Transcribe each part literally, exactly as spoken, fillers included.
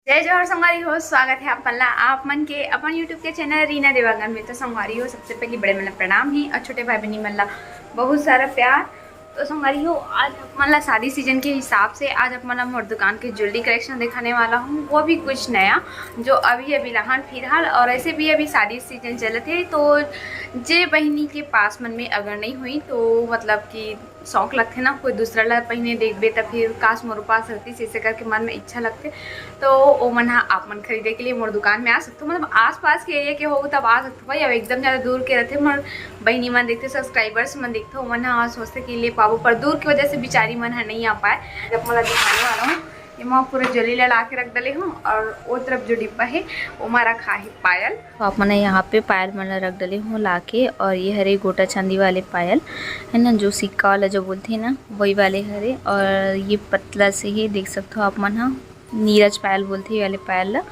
जय जोहार संगवारी हो, स्वागत है आप मन ला, आप मन के अपन YouTube के चैनल रीना देवांगन में। तो संगवारी हो, सबसे पहले बड़े मन ला प्रणाम ही और छोटे भाई बहनी मन ला बहुत सारा प्यार। तो संगवारी हो, आज आप मन ला शादी सीजन के हिसाब से आज आप मन ला मोर दुकान के ज्वेलरी कलेक्शन दिखाने वाला हूँ, वो भी कुछ नया जो अभी अभी लहान फिलहाल, और ऐसे भी अभी शादी सीजन चलत है। तो जे बहिनी के पास मन में अगर नहीं हुई तो मतलब कि शौक लगथे ना, कोई दूसरा ला पहिने देखबे त फिर काश मोर पास रहती, ऐसे करके मन में इच्छा लगथे। तो ओ मन हा आप मन खरीदे के लिए मोर दुकान में आ सकते हो, मतलब आसपास के एरिया के हो तब आ सकते हो भाई। अब एकदम ज़्यादा दूर के रहते मोर बहिनी मन देखते, सब्सक्राइबर्स मन देखते, ओमन हा सोचते कि ले पाबो, पर दूर की वजह से बिचारी मन हा नहीं आ पाए। जब मोला दिखाने वाला हूँ, एमा पूरा ज्वेलरी ला ला के रख डले हूँ और वो तरफ जो डिब्बा है ओमा रखा है पायल। तो आप मन यहाँ पे पायल मन ला रख डले हूँ ला के, और ये हरे गोटा चांदी वाले पायल है ना, जो सिक्का वाला जो बोलते हैं ना, वही वाले हरे। और ये पतला से ही देख सकते हो आप मन हा, नीरज पायल बोलते हैं ये वाले पायल ला,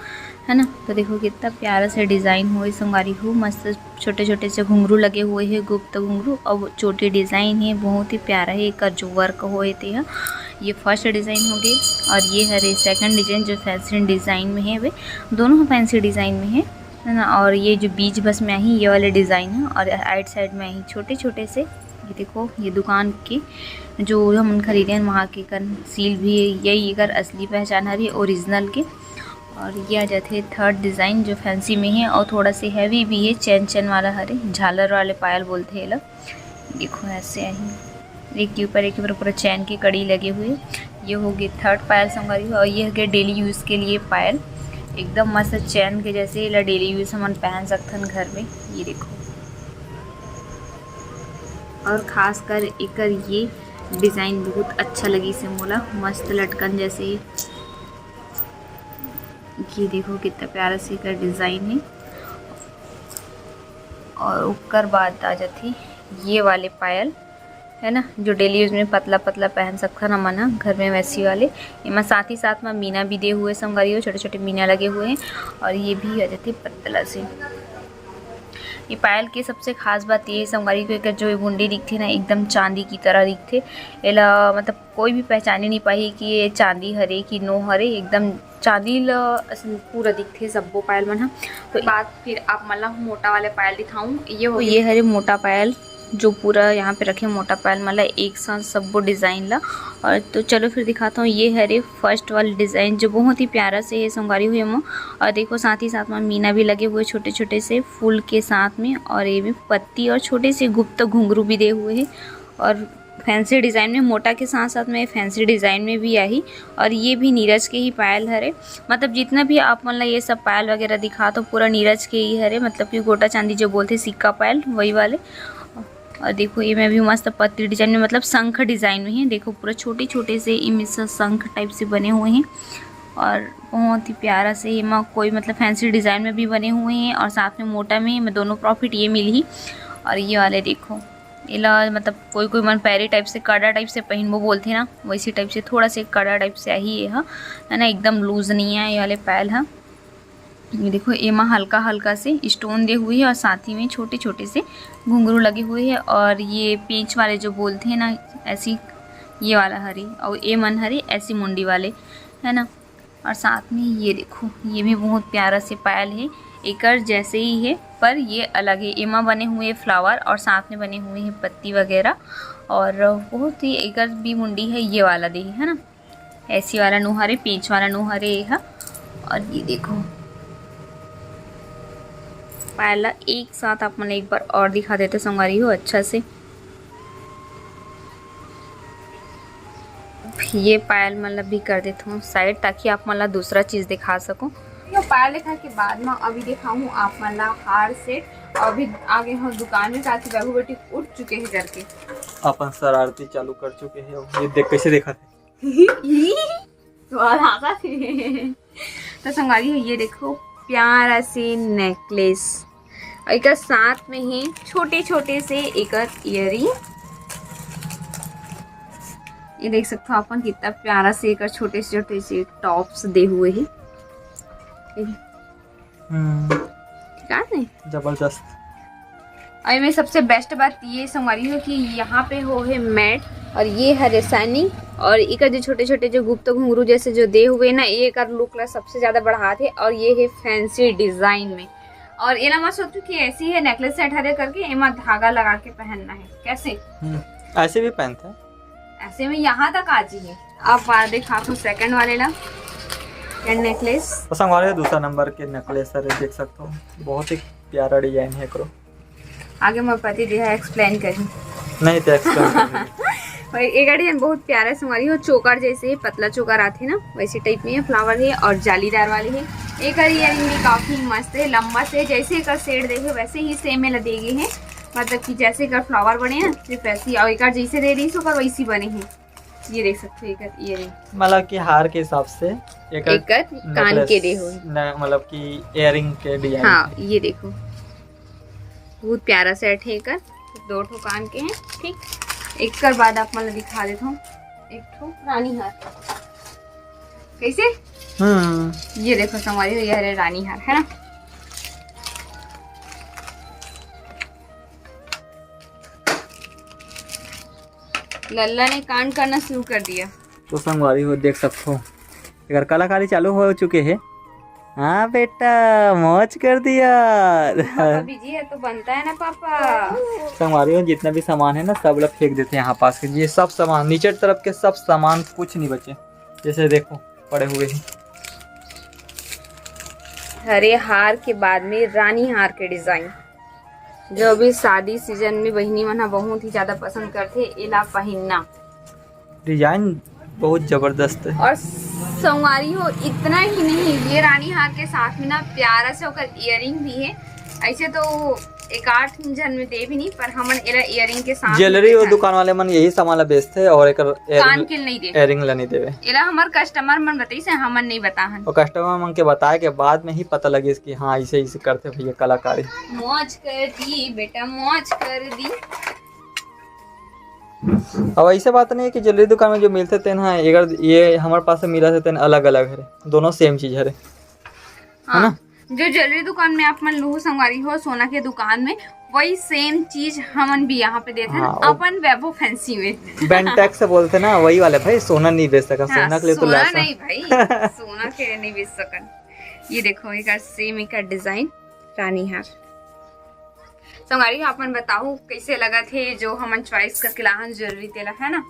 है ना। तो देखो कितना प्यारा सा डिज़ाइन हुए संगवारी हो, मस्त छोटे छोटे से घुंघरू लगे हुए हैं, गुप्त घुंघरू, और चोटी डिज़ाइन है, बहुत ही प्यारा है। एकर जो वर्क होए ते ह, ये फर्स्ट डिज़ाइन हो गए, और ये हरे सेकंड डिज़ाइन जो फैंसी डिज़ाइन में है, वे दोनों फैंसी डिज़ाइन में है, है ना। और ये जो बीच बस में आई ये वाले डिज़ाइन है, और राइट साइड में आई छोटे छोटे से, ये देखो ये दुकान के जो हमन खरीदे हैं वहाँ के कन सील भी है, यही एकर असली पहचान हरी ओरिजिनल के। और ये आ जाते थर्ड डिज़ाइन जो फैंसी में है और थोड़ा से हैवी भी है, चैन चैन वाला हरे, झालर वाले पायल बोलते हैं ये लोग। देखो ऐसे आई, एक के ऊपर एक के ऊपर पूरा चैन की कड़ी लगे हुए। ये हो गए थर्ड पायल संगवारी हो, और ये हो गए डेली यूज़ के लिए पायल, एकदम मस्त चैन के जैसे, एला डेली यूज़ हमन पहन सकथन घर में। ये देखो, और खासकर एकर ये डिज़ाइन बहुत अच्छा लगी से मोला, मस्त लटकन जैसे। ये देखो कितना प्यारा से एकर डिज़ाइन है। और ओकर बाद आ जाती ये वाले पायल, है ना, जो डेली यूज़ में पतला पतला पहन सकथन हमन ह घर में, वैसी वाले। एमा साथ ही साथ में मीना भी दे हुए संगवारी हो, छोटे छोटे मीना लगे हुए हैं। और ये भी आ जाती पतला से। ये पायल के सबसे खास बात ये है संगवारी को, एकर जो ये मुंडी दिखथे ना, एकदम चांदी की तरह दिखथे। एला मतलब कोई भी पहचाने नहीं पाही कि ये चांदी हरे कि नो हरे, एकदम चांदी ल असन पूरा दिखथे सब्बो पायल मन ह। तो बात फिर आप मन ला मोटा वाले पायल दिखाऊं। ये हो तो ये हरे मोटा पायल, जो पूरा यहाँ पे रखे मोटा पायल मन ला एक साथ सब्बो डिज़ाइन ला। और तो चलो फिर दिखाता हूँ, ये हरे फर्स्ट वाली डिज़ाइन जो बहुत ही प्यारा से है संगवारी हो एमा। और देखो साथ ही साथ में मीना भी लगे हुए छोटे छोटे से फूल के साथ में, और ये भी पत्ती और छोटे से गुप्त घुंघरू भी दे हुए हैं। और फैंसी डिज़ाइन में मोटा के साथ साथ में फैंसी डिज़ाइन में भी आई। और ये भी नीरज के ही पायल हरे, मतलब जितना भी आप मन ला ये सब पायल वगैरह दिखा तो पूरा नीरज के ही हरे, मतलब कि गोटा चांदी जो बोलते सिक्का पायल वही वाले। और देखो ये में भी मस्त पत्ती डिज़ाइन में, मतलब शंख डिज़ाइन में है। देखो पूरा छोटे छोटे से इमेज शंख टाइप से बने हुए हैं और बहुत ही प्यारा से एमा कोई मतलब फैंसी डिज़ाइन में भी बने हुए हैं और साथ में मोटा में एमा दोनों प्रॉफिट ये मिलही। और ये वाले देखो, एला मतलब कोई कोई मन पैरी टाइप से, कड़ा टाइप से पहिनबो बोलथे ना, वैसी टाइप से थोड़ा से कड़ा टाइप से आही ये ह, है ना, एकदम लूज नहीं है ये वाले पायल ह। ये देखो एमा हल्का हल्का से स्टोन दे हुए है और साथ ही में छोटे छोटे से घुंघरू लगे हुए है। और ये पेंच वाले जो बोलते हैं ना, ऐसी ये वाला हरे और ए मन हरे ऐसी मुंडी वाले, है ना। और साथ में ये देखो, ये भी बहुत प्यारा से पायल है, एकर जैसे ही है पर ये अलग है। एमा बने हुए फ्लावर और साथ में बने हुए हैं पत्ती वगैरह। और बहुत ही एकर भी मुंडी है, ये वाला दे है ना, ऐसी वाला नो हरे, पेंच वाला नो हरे ये ह। और ये देखो पायल ला एक साथ आप मन एक बार और दिखा देते संगवारी हो अच्छा से। ये पायल मन ला भी कर देता हूँ साइड, ताकि आप मन ला दूसरा चीज दिखा सकूँ। ये पायल दिखा के बाद में अभी दिखाऊँ आप मन ला हार सेट। अभी आगे हम दुकान में, ताकि बाबू बेटी उठ चुके हैं करके। अपन शरारती चालू कर चुके हैं। ये देख कैसे देखा थे। तो आ रहा था। तो संगवारी हो, ये देखो प्यारा से नेकलेस, एकर साथ में ही छोटे छोटे से एकर इयरिंग। ये देख सकते हो अपन कितना प्यारा से एकर छोटे से छोटे से टॉप्स दे हुए हैं। हम्म, ठीक है नहीं? जबरदस्त। और इनमें सबसे बेस्ट बात ये संगवारी हो कि यहाँ पे हो है मैट, और ये हरे साइनिंग, और इकर जो छोटे छोटे जो गुप्त घुंघरू जैसे जो दे हुए ना, ये एकर लुक ला सबसे ज्यादा बढ़ात हे। और ये है फैंसी डिजाइन में, और एला मैं सोचू कि ऐसी है नेकलेस सेट हरे करके एमा धागा लगा के पहनना है। कैसे? हम्म, ऐसे भी पहनते हैं। ऐसे में यहाँ तक आ जाइए। अब बार दिखा दो सेकंड वाले ला, नेकलेस। तो संगवारी हो, दूसरा नंबर के नेकलेस हरे, देख सकते हो, बहुत ही प्यारा डिजाइन है एकरो। आगे मोर पति देहा एक्सप्लेन करी। नहीं तो एक्सप्लेन। भाई, एक डिजाइन बहुत प्यारा है संगवारी हो, चोकर जैसे पतला चोकर आथे ना, वैसे टाइप में ये फ्लावर है और जालीदार वाली है। एक ईयरिंग भी काफी मस्त है, लंबा से जैसे एक सेट देखे वैसे ही सेम में लगे हैं, मतलब कि जैसे एक फ्लावर बने हैं सिर्फ ऐसे ही, और एक जैसे दे रही सो पर वैसी बने हैं। ये देख सकते हो एक ईयरिंग, मतलब कि हार के हिसाब से एक एक कान के दे हुए। न, मतलब कि ईयरिंग के डिजाइन। हाँ, ये देखो, बहुत प्यारा सेट है एकर, दो ठो कान के हैं। ठीक, एकर बाद आप मन ला दिखा देता हूँ एक ठो रानी हार। कैसे? हम्म। ये देखो संगवारी हो, ये हरे रानी हार है ना। लल्ला ने कांड करना शुरू कर दिया। तो संगवारी हो, देख सकते हो, अगर कलाकारी चालू हो चुके है। हाँ बेटा, मौज कर दिया। पापा बिजी है तो बनता है ना पापा। संगवारी हो, जितना भी सामान है ना, सब लोग फेंक देते हैं यहाँ पास के। ये सब सामान, नीचे तरफ के सब सामान, कुछ नहीं बचे। जैसे देखो, पड़े हुए हैं। हरे हार के बाद में रानी हार के डिजाइन, जो भी शादी सीजन में बहिनी मन ह बहुत ही ज्यादा पसंद करथे एला पहिनना। डिजाइन बहुत जबरदस्त है। और संगवारी हो, इतना ही नहीं, ये रानी हार के साथ में ना प्यारा से ओकर ईयरिंग भी है। ऐसे तो एक आठ झन में दे भी नहीं, पर हमन एला ईयरिंग के साथ में ज्वेलरी और दिखाए। दुकान वाले मन यही सामान ला बेचते हैं और एक कान के नहीं दे। ईयरिंग ला नहीं देवे। एला हमर कस्टमर मन बताइस हे, हमन नहीं बताहन। और कस्टमर मन के बताए के बाद में ही पता लगिस कि हाँ, ऐसे ऐसे करते भैया कलाकारी। मौज कर दी बेटा, मौज कर दी। अब ऐसे बात नहीं है कि ज्वेलरी दुकान में जो मिलते तेन हा, अगर ये हमारे पास से मिला थे तेन अलग अलग हरे, दोनों सेम चीज हरे। हाँ, ना? जो ज्वेलरी दुकान में आप मन लूहू संगवारी हो, सोना के दुकान में, वही सेम चीज हमन भी यहाँ पे देते हैं हाँ, वो- अपन वैभव फैंसी में। बेंटेक्स से बोलते ना, वही वाले भाई, सोना नहीं बेच सका, हाँ, सोना के लिए तो सोना लासा। नहीं भाई, सोना के नहीं बेच सकन। ये देखो, एक सेम एक डिजाइन रानी हार। संगवारी हो, अपन बताओ कैसे लगा थे जो हमन चॉइस करके लाहन ज्वेलरी तेला, है ना?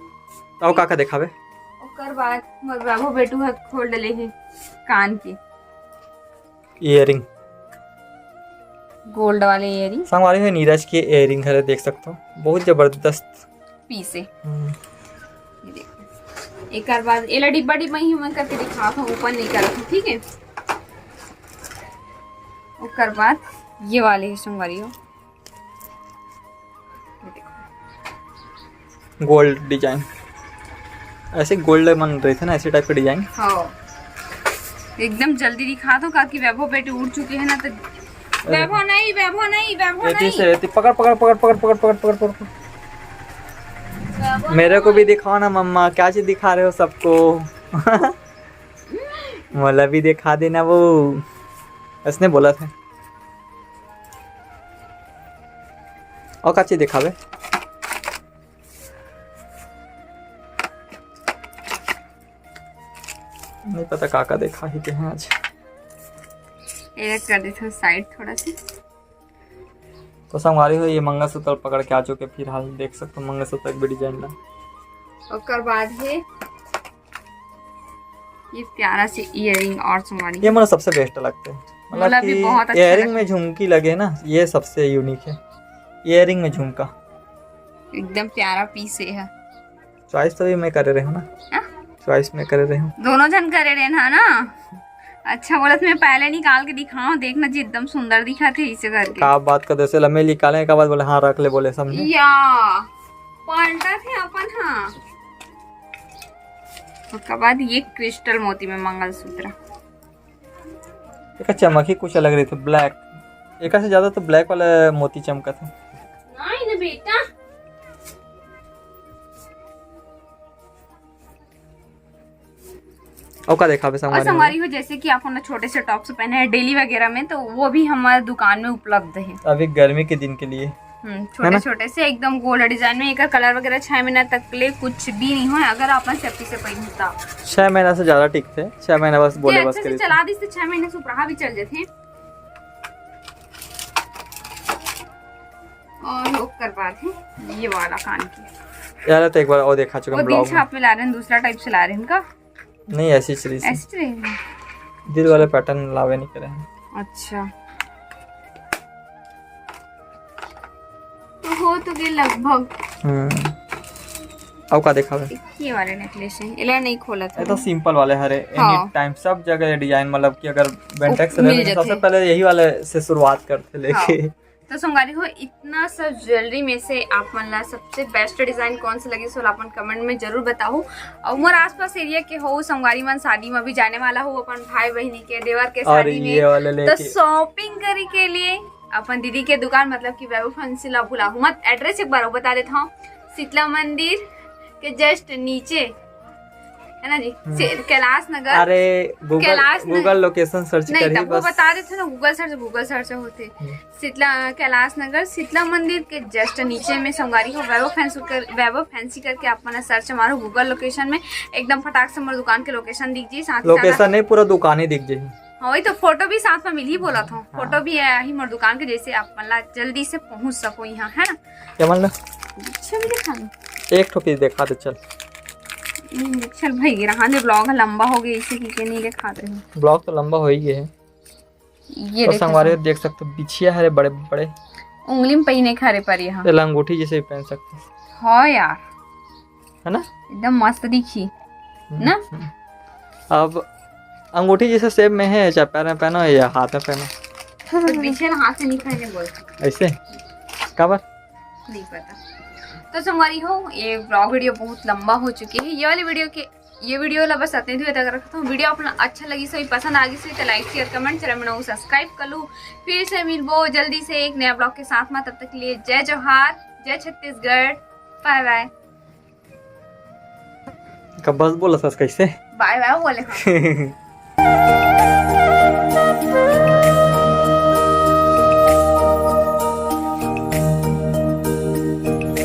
और का का दिखावे? ओकर बाद मोर बाबू बेटू ह खोल डले हे कान के ईयरिंग। गोल्ड वाले ईयरिंग संगवारी हो, नीरज के ईयरिंग हरे, देख सकते हो, बहुत जबरदस्त। पीस हे। हम्म। ये देखो, एकर बाद एला डिब्बा डिब्बा ही मैं करके दिखात हूँ, ओपन नहीं करत हूँ, ठीक है। ओकर बाद ये वाले है संगवारी हो। ये देखो। गोल्ड डिजाइन, ऐसे गोल्ड मन रहते ना, ऐसे टाइप के डिजाइन। हाँ, एकदम जल्दी दिखा दो, काकि वैभव बेटू उठ चुके हैं ना, तो वैभव नहीं, वैभव नहीं, वैभव एती नहीं। से एती पकड़, पकड़, पकड़, पकड़, पकड़, पकड़, पकड़, पकड़। वैभव मेरे को नहीं। भी दिखाओ ना मम्मा, क्या चीज दिखा रहे हो सबको? मोला भी दिखा देना वो, इसने बोला था। और का चीज दिखावे? नहीं पता का का देखा ही के हैं आज। ये कर देते हैं साइड थोड़ा सा। तो संगवारी हो, ये मंगलसूत्र पकड़ के आ चुके फिलहाल, देख सकते हो मंगलसूत्र के भी डिजाइन ला। ओकर बाद है ये प्यारा से ईयरिंग और संगवारी। ये मोला सबसे बेस्ट लगते हैं, मोला भी कि बहुत अच्छा ईयरिंग लगता में झुमकी लगे ना, ये सबसे यूनिक है। ईयरिंग में झुमका। एकदम प्यारा पीस है। चॉइस तो भी मैं करे रहे हूँ ना। हाँ? चॉइस मैं करे रहे हूँ। दोनों जन करे रहे ना, ना? अच्छा बोलत, मैं पहले निकाल के दिखाऊं, देखना जी एकदम सुंदर दिखा थे इसे करके। का बात कर दे, लम्बे निकाले का बाद बोले हाँ रख ले, बोले समझे। या पलटा थे अपन, हाँ। उसके बाद ये क्रिस्टल मोती में मंगलसूत्र। एक चमक ही कुछ अलग रही थी, ब्लैक। एक से ज्यादा तो ब्लैक वाला मोती चमका था। नहीं ना बेटा। और का देखा बे और संगवारी हो? संगवारी हो, जैसे कि आप ना छोटे से टॉप्स पहने हैं डेली वगैरह में, तो वो भी हमारे दुकान में उपलब्ध है। अभी गर्मी के दिन के लिए। हम्म, छोटे छोटे से एकदम गोल डिजाइन में। एकर कलर वगैरह छह महीना तक ले कुछ भी नहीं हो, अगर अपन सेफ्टी से पहनता। छह महीना से ज्यादा टिकथे, छह महीना बस बोले बस अच्छे से करी। चला दी तो छह महीने से ऊपर भी चल जाते। और ओकर बाद है ये वाला कान के। यार तो एक बार और देखा चुका वो दिल ब्लॉग में। छाप में ला रहे हैं, दूसरा टाइप से ला रहे हैं इनका। नहीं, ऐसी चीज ऐसे तो नहीं है। दिल वाले पैटर्न लावे नहीं करे हैं। अच्छा, तो हो तो गए लगभग। हम्म। अब का देखावे? ये वाले नेकलेस है, इला नहीं खोला था। ये तो सिंपल वाले हरे, हाँ। एनी टाइम सब जगह डिजाइन, मतलब कि अगर बेंटेक्स से मिल लेवे तो सबसे जाते। पहले यही वाले से शुरुआत करते लेके। तो संगवारी हो, इतना सब ज्वेलरी में से आप मन ला सबसे बेस्ट डिजाइन कौन सा लगी, सो ला अपन कमेंट में जरूर बताओ। और मोर आसपास एरिया के हो संगवारी मन, शादी में भी जाने वाला हो अपन भाई बहिनी के, देवर के और शादी में, ये वाले तो लेके शॉपिंग करे के लिए अपन दीदी के दुकान, मतलब कि वैभव फैंसी ला भुलाहू मत। एड्रेस एक बार और बता देता हूँ, शीतला मंदिर के जस्ट नीचे है ना जी, से- कैलाश नगर। अरे Google Kailash Nagar. Google location search नहीं, करी तब वो बस। बता देते ना, गूगल सर्च, गूगल सर्च होते। हम्म। शीतला कैलाश नगर, शीतला मंदिर के जस्ट नीचे में संगवारी हो, वैभव फैंसी कर, वैभव फैंसी करके आप मन सर्च मारो गूगल लोकेशन में, एकदम फटाक से मोर दुकान के लोकेशन दिख जी। साथ ही साथ लोकेशन नहीं, पूरा दुकान ही दिख जाही। हाँ, वही तो, फोटो भी साथ में मिली बोला था, हाँ। फोटो भी है ही मोर दुकान के, जैसे आप मन ला जल्दी से पहुंच सको यहाँ, है ना। क्या मान लो, अच्छा भी दिखा दो। एक ठो पीस देखा दे चल। हम्म, चल भाई, रहा दे, ब्लॉग लंबा हो गया, इसे की के नहीं दिखा दे। ब्लॉग तो लंबा हो ही गया है। ये तो देखो संगवारी सब। देख सकते हो, बिछिया हरे बड़े बड़े, उंगली में पहिने खारे पर यहाँ। ये लंगोटी जैसे भी पहन सकते हो, हाँ यार, है ना? एकदम मस्त दिखी ना? हम्म। अब अंगूठी जैसे शेप में है, चाहे पैर में पहनो या हाथ में पहनो। तो पीछे ना हाथ से नहीं पहने बोल। ऐसे काबर? नहीं पता। तो संगवारी हो, ये ब्लॉग वीडियो बहुत लंबा हो चुकी है। ये वाली वीडियो के, ये वीडियो ला बस अतने दूर तक रखता हूँ। वीडियो अपना अच्छा लगी सही, पसंद आ गई सही, तो लाइक, शेयर, कमेंट, चैनल में सब्सक्राइब कर लू। फिर से मिलबो जल्दी से एक नया ब्लॉग के साथ में। तब तक के लिए जय जोहार, जय छत्तीसगढ़, बाय बाय। का बस बोला सस कैसे? बाय बाय बोले हाँ।